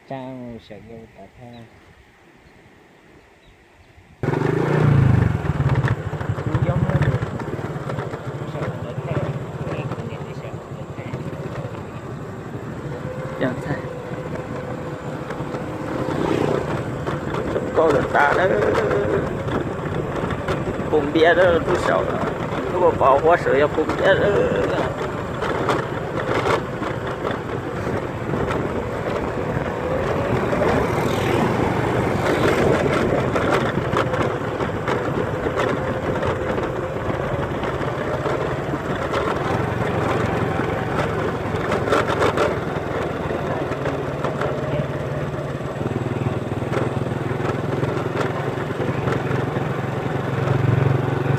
Tau sawv nkauj tau thaj. Zoo nkauj lawm tas lawm. Pum npiab lub saum, lub pos huab saum yog pum npiab lawm.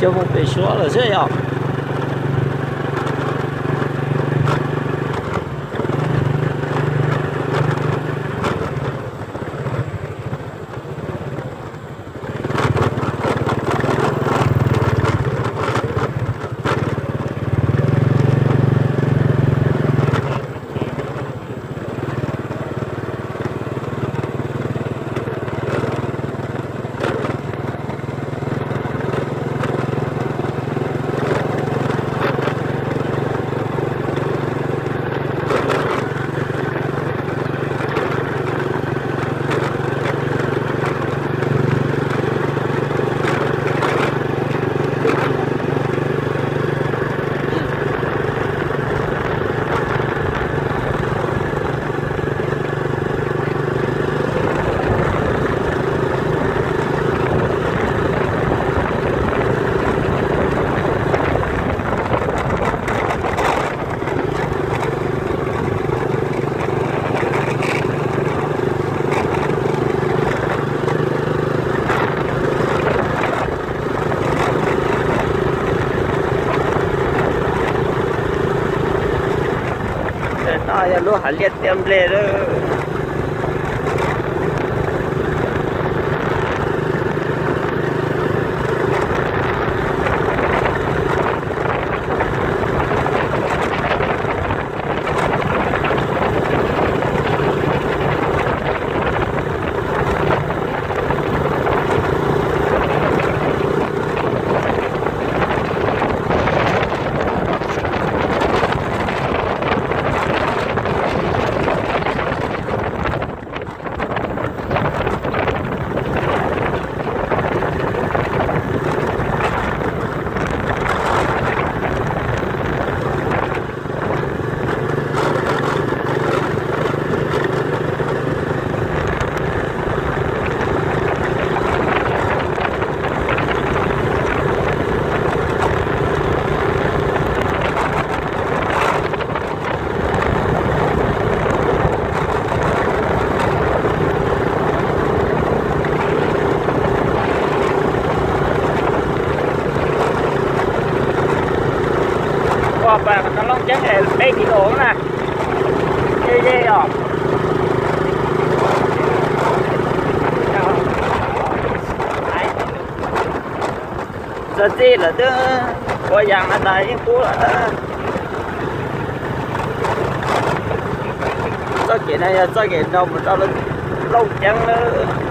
Coj mus pem suab lawm xwb yom. Ntawm no yog lub hav liaj tiaj nplej lawm. Ua pas no Looj Ceeb peb kis lus na. Ye ye os. Txog txij lawm twb ua yas no tas yeej kub lawm. Txoj kev no yog txoj kev no mus rau Looj Ceeb lawm.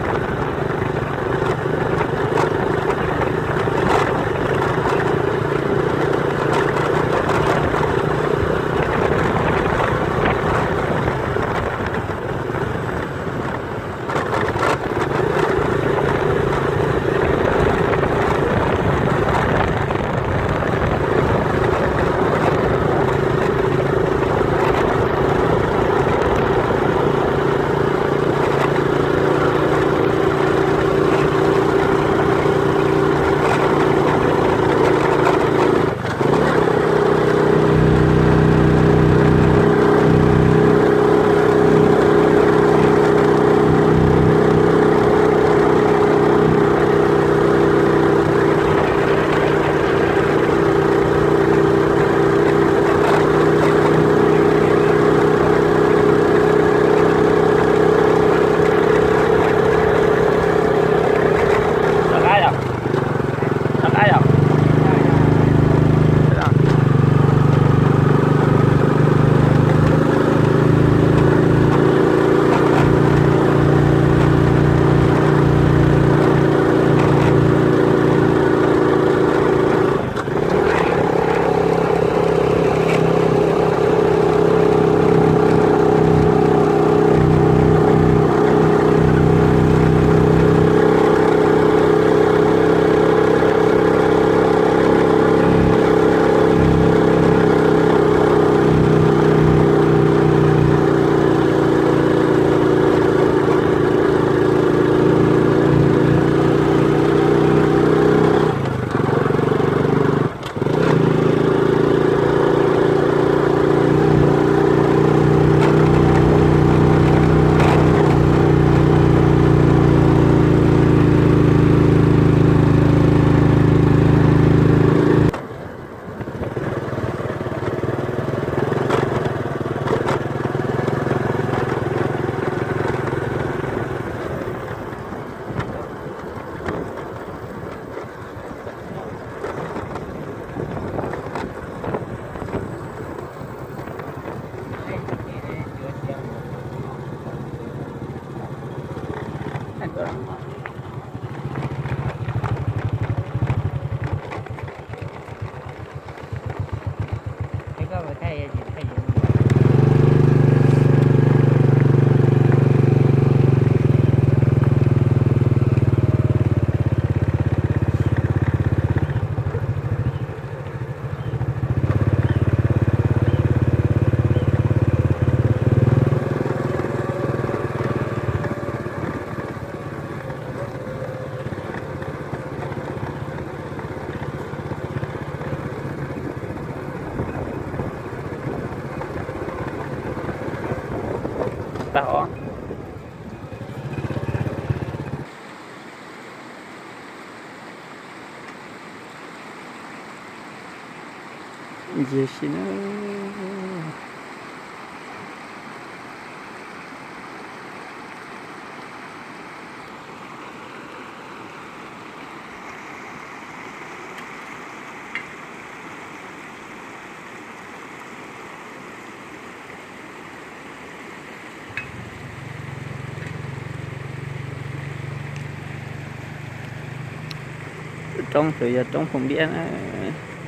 Ncig si na. Roob tus yog roob Phoos Npiab na.